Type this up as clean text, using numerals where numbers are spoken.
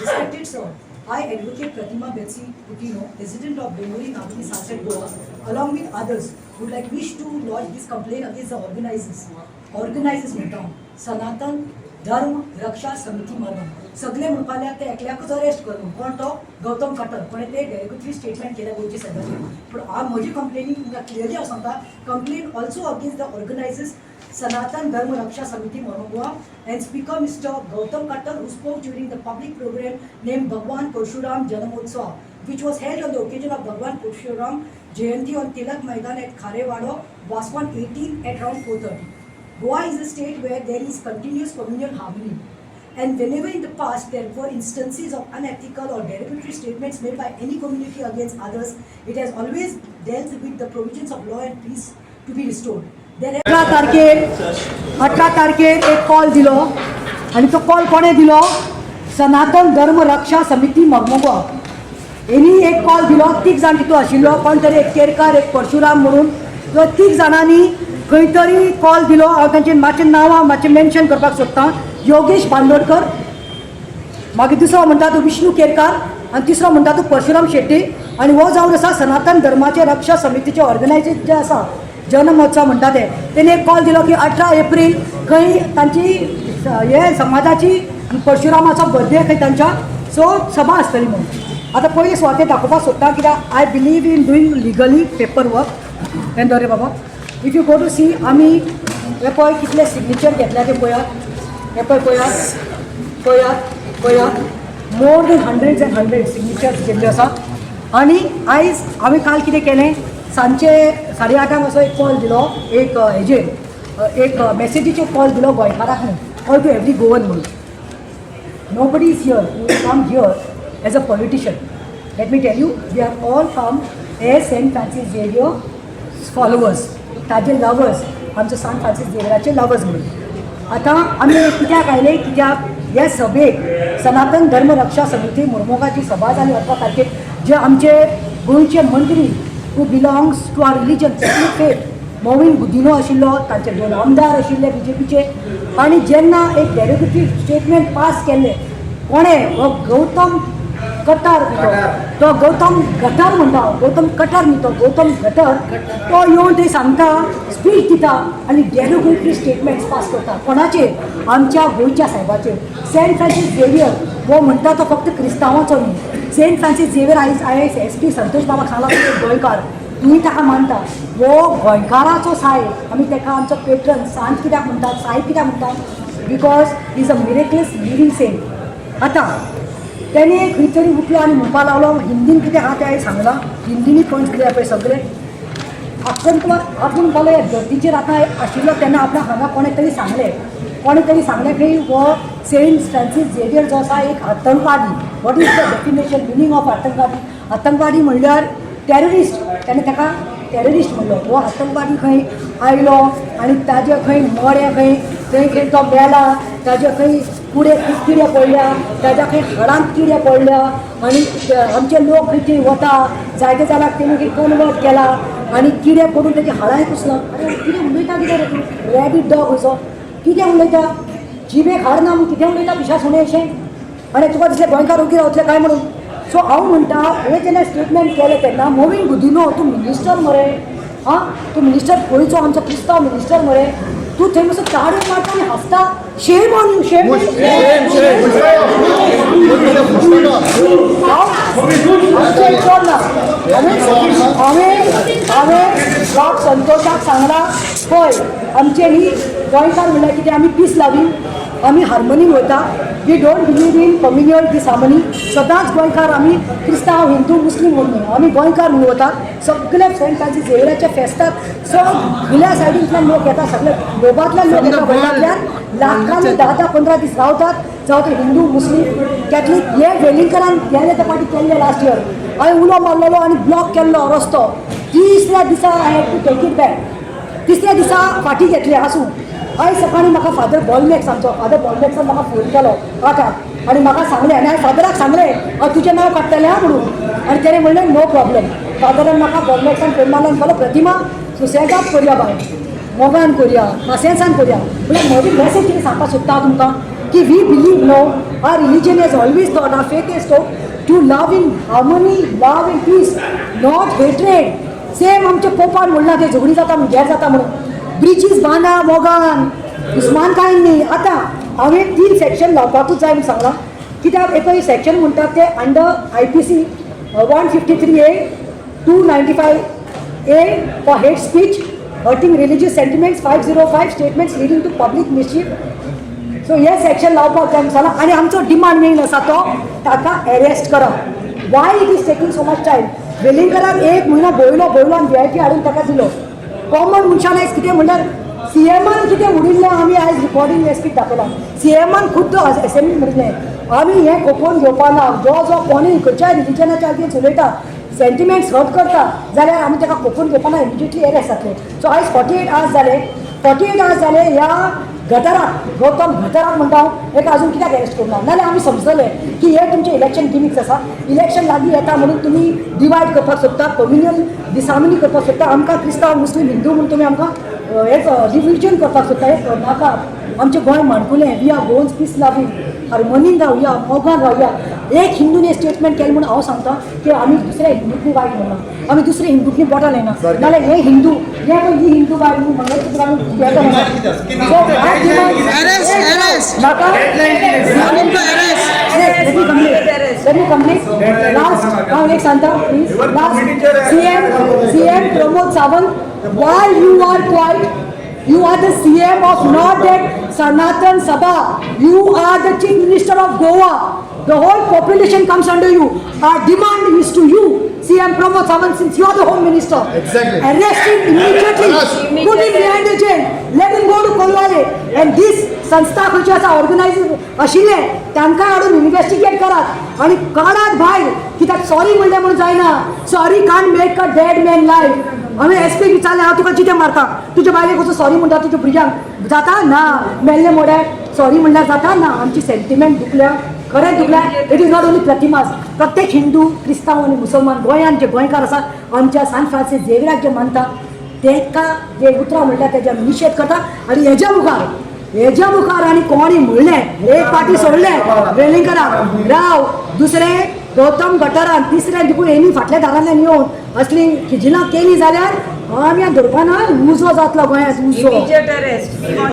Respected sir, I, Advocate Pratima Betsy Putino, resident of Bengori, Navali, Salcete, Goa, along with others, would like wish to lodge this complaint against the organizers. Organizers म्हणटा हांव, सनातन धर्म रक्षा समिती मर्मम. सगळे म्हणपाक लागले ते एकल्याकूच अरेस्ट कर म्हणून. कोण तो? गौतम कटर. कोणे ते डेरोगेटरी स्टेटमेंट केल्या गोंयचे सायबाचेर. पूण हांव म्हजी कंप्लेनी तुमकां क्लियरली हांव सांगता, complaint also against the organizers, Sanatan Dharma Raksha Samiti Mormugao, and speaker Mr. Gautam Kattar, who spoke during the public program named Bhagwan Parshuram Janamotsav, which was held on the occasion of Bhagwan Parshuram Jayanti on Tilak Maidan at Kharewado, Vasco on 18 at around 4:30. Goa is a state where there is continuous communal harmony. And whenever in the past there were instances of unethical or derogatory statements made by any community against others, it has always dealt with the provisions of law and peace to be restored. There 18 तारखेर, 18 तारखेर एक call दिलो आनी तो call कोणें दिलो? सनातन धर्म रक्षा समिती मगमगो हेणी एक कॉल दिलो. तीग जाण तितून आशिल्लो, कोण तरी एक केरकार, एक परशुराम म्हणून. तो तीग जाणांनी खंय तरी कॉल दिलो. हांव तांची मातशें नांवां मातशें मेन्शन करपाक सोदतां. योगेश बांदोडकर, मागीर दुसरो म्हणटा तो विष्णू केरकार आनी तिसरो म्हणटा तो परशुराम शेट्टी. आनी हो जावन आसा सनातन धर्माचे रक्षा समितीचे ऑर्गनायझेशन जे आसा, जनमहोत्सव म्हणटा ते. तेणी एक कॉल दिलो की 18 एप्रील खंय तांची हे समाजाची परशुरामाचो बर्थडे खंय तांच्या, सो सभा आसतली म्हणून. आतां पयले सुवातेर दाखोवपाक सोदता, कित्याक I believe in doing legally paper work. हें दवर रे बाबा. If you go to see, आमी हे पळय कितले सिग्नेचर घेतल्या ते पळयात. हे पळय, पळयात, पळयात, पळयात. More than hundreds and hundred signatures घेतले आसा. आनी आयज हांवें काल कितें केलें, सांजचे 8:30 असो एक कॉल दिलो, एक हेजेर एक मॅसेजीचेर कॉल दिलो गोंयकाराक न्हू, कॉल टू एवरी गोवन म्हणून. Nobody is here who come here as a politician. Let me tell you, we are all come as Saint Francis Xavier followers, ताजे लवर्स, आमचो सांत फ्रांसीस झेवियराचे लवर्स म्हणून. आतां आमी कित्याक आयले? कित्याक ह्या सभेक, सनातन धर्म रक्षा समिती मुर्मोगाची सभा जाली 18 तारखेक, जे आमचे गोंयचे मंत्री who belongs to our religion, Catholic faith, Mauvin Godinho आशिल्लो, तांचे दोन आमदार आशिल्ले बीजेपीचे. आनी जेन्ना एक डेरोगेटरी स्टेटमेंट पास केल्लें कोणें, हो गौतम कटार न्ही तो, तो गौतम गटर म्हणटा हांव, गौतम कटर न्ही तो, गौतम गटर. तो येवन थंय सांगता, स्पीच दिता आनी डेरोगेटरी स्टेटमेंट्स पास करता. कोणाचेर? आमच्या गोंयच्या सायबाचेर. सेंट फ्रांसीस झेवियर हो म्हणटा तो फक्त क्रिस्तांवाचो न्ही. सेंट फ्रांसीस झेवियर, आयज हांवें एस पी संतोष बाबाक सांगलां, तूं एक गोंयकार, तुवें ताका मानता, हो गोंयकाराचो सायब. आमी ताका आमचो पेट्रन सांत कित्याक म्हणटात, सायब कित्याक म्हणटात? Because is a miraculous living saint. आतां तेणे खंय तरी उठलो आनी म्हणपाक लागलो हिंदीन. कितें आहा तें हांवें सांगलां, हिंदीनी पॉयंट्स दिले पळय सगळे. आपूण आपूण म्हणपाक लागलो, धरतीचेर आतां आशिल्लो तेन्ना आपणाक हांगा कोणें तरी सांगलें, कोणें तरी सांगलें की हो सेंट फ्रांसीस झेवियर जो आसा एक आतंकवादी. What is the definition, meaning of आतंकवादी? आतंकवादी म्हणल्यार टॅररिस्ट. तेणें ताका टॅररिस्ट म्हणलो. हो आतंकवादी खंय आयलो आनी ताजे खंय मडें खंय थंय खंय तो मेला, ताजे खंय कुडे किडे पडल्या, ताज्या खंय हाडांत किडे पडल्या आनी आमचे लोक खंय थंय वता जायते जाल्यार तेणी खंय कन्वर्ट केला आनी किडे पडून तेजी हाडांय कुसला. अरे, कितें उलयता कितें रे तूं? रॅबीट डॉग खंयचो? कितें उलयता? जिबेक हाड ना म्हूण कितें उलयता पिशा सुणें अशें? आनी तुका दिसलें गोंयकार ओगी रावतले काय म्हणून? सो हांव म्हणटा, हें जेन्ना स्टेटमेंट केलें तेन्ना मोविन गुदिनो, तूं मिनिस्टर मरे आं, तूं मिनिस्टर गोंयचो, आमचो क्रिस्तांव मिनिस्टर मरे तूं. थंय मातसो ताळयो मारता आनी हांसता. Shame on you, shame. हांव विचारना. हांवें हांवें बाब संतोषाक सांगलां, पळय, आमचे ही गोंयकार म्हणल्यार कितें, आमी पीस लावी, आमी हार्मोनीन वयता. We don't believe in communal disharmony. सदांच गोंयकार आमी क्रिस्तांव, हिंदू, मुस्लीम म्हणून न्हय, आमी गोंयकार म्हणून वता. सगळे सेंट फ्रांसीस झेवियराच्या फेस्ताक सगळ्या सायडींतल्यान लोक येता, सगळे ग्लोबांतल्यान लोक येता, वर्ल्डांतल्यान लाखांनी 10 10 15 दीस रावतात, जावं ते हिंदू, मुस्लीम, कॅथलीक. हे वेलिंगकरान गेले ते फावटी केल्ले लास्ट इयर, हांवें उलो मारलेलो आनी ब्लॉक केल्लो रस्तो. तिसऱ्या दिसा I had to take it back. तिसऱ्या दिसा फाटीं घेतले. आसूं, आयज सकाळीं म्हाका फादर बॉलमॅक्स, आमचो फादर बॉलमॅक्सान म्हाका फोन केलो 8 आंक आनी म्हाका सांगलें आनी हांवें फादराक सांगलें, हांव तुजें नांव काडटलें आं म्हणून. आनी तेणें म्हणलें, नो प्रॉब्लम. फादरान म्हाका, बॉलमॅक्सान फोन मारलो आनी म्हणलो, प्रतिमा, सुसेगाद करया बाय, मोगान करया, पासियेंसान करया. म्हणल्यार म्हजी मॅसेज कितें सांगपाक सोदता हांव तुमकां की की we believe, no, our religion has always taught, our faith has taught to love in harmony, love in peace, not hatred. Same आमच्या पोपान म्हणलां ते झगडी जाता म्हणून, घेर जाता म्हणून. ब्रिजीस बांदा मोगान, दुस्मानकायेन न्ही. आतां हांवें तीन सेक्शन लावपाकूच जाय म्हूण सांगलां, कित्याक एक सेक्शन म्हणटात ते under IPC 153A, 295A for hate speech, hurting religious sentiments, 505, statements leading to public mischief. So hey section लावपाक जाय म्हूण सांगलां. आनी आमचो डिमांड मेन आसा तो ताका अरेस्ट करप. Why it is taking so much time? वेलिंगकराक एक म्हयनो भोयलो भोयलो आनी व्हीआयपी हाडून ताका दिलो. कॉमन मनशान आयज कितें म्हणल्यार सीएमान कितें म्हणिल्लें, आमी आयज रिकॉर्डिंग एसपीक दाखयलां. सीएमान खुद्द असेंब्ली म्हणिल्लें, आमी हें खोपोवन घेवपा ना. जो जो कोणूय खंयच्याय रिलिजनाच्या अगेन्स्ट उलयता, सेंटिमेंट्स हर्ट करता जाल्यार आमी ताका खोपून घेवपा ना, इमिजिएटली अरेस्ट जातले. सो आयज 48 आवर्स जाले, 48 आवर्स जाले. ह्या गटराक, गौतम गटराक म्हणटा हांव, हेका अजून कित्याक अरेस्ट करूंक ना? नाल्यार आमी समजतले की हे तुमचे इलेक्शन गिमिक्स आसा. इलेक्शन लागीं येता म्हणून तुमी डिवायड करपाक सोदता, कम्युनल डिसहार्मनी करपाक सोदता. आमकां क्रिस्तांव, मुस्लीम, हिंदू म्हूण तुमी आमकां हेच डिविजन करपाक सोदता. हें करनाका. आमचें गोंय माणकुलें. We are Goans, peace loving, हार्मोनीन रावया, मोगान रावया. एक हिंदून हें स्टेटमेंट केलें म्हणून हांव सांगता की आमी दुसऱ्या हिंदूंनी वायट म्हणना, आमी दुसऱ्या हिंदूंनी बोटां लायना. नाल्यार हे हिंदू, हे पळय, ही हिंदू बायल म्हणून मंगळसूत्र घालून. So Arrest, arrest. म्हाका Arrest. Let me complete. Let me complete. Last, हांव एक सांगता please. Last, CM, CM Pramod Sawant, why you are quiet? You are the CM of not that Sanatan Sabha. You are the Chief Minister of Goa. The whole population comes under you. Our demand is to you, CM Pramod Sawant, since you are the Home Minister. Exactly. Arrest him immediately. Arrest. Put him behind the jail. Let him go to Colvale. And this संस्था खंयची आसा organise आशिल्ले, तांकां हाडून investigate करात आनी काडात भायर. कित्याक सॉरी म्हणलें म्हणून जायना. Sorry can't make a dead man life. हांवें एस पी विचारलें, हांव तुका जितें मारता, तुज्या बायलेक वचून सॉरी म्हणटा, तुज्या भुरग्यांक जाता ना? मेल्ले मोड्याक सॉरी म्हणल्यार जाता ना? आमची सेंटिमेंट दुखल्या, खरें दुखल्या. It is not only Pratima's. प्रत्येक हिंदू, क्रिस्तांव आनी मुसलमान गोंयांत जे गोंयकार आसा, आमच्या सान फ्रांसीस झेवियराक जे मानता, तेका जे उतरां म्हणटा तेज्या निशेध करता. आनी हेज्या मुखार आनी कोणी म्हणलें, एक पार्टी सोडलें वेलिंगकराक राव, दुसरें गौतम गटरान, तिसरें देखून हेणी फाटल्या दारांतल्यान येवन असली किजिलां केली जाल्यार आमी धरपाना. उजो जातलो गोंयांत, उजो. Immediate arrest. We want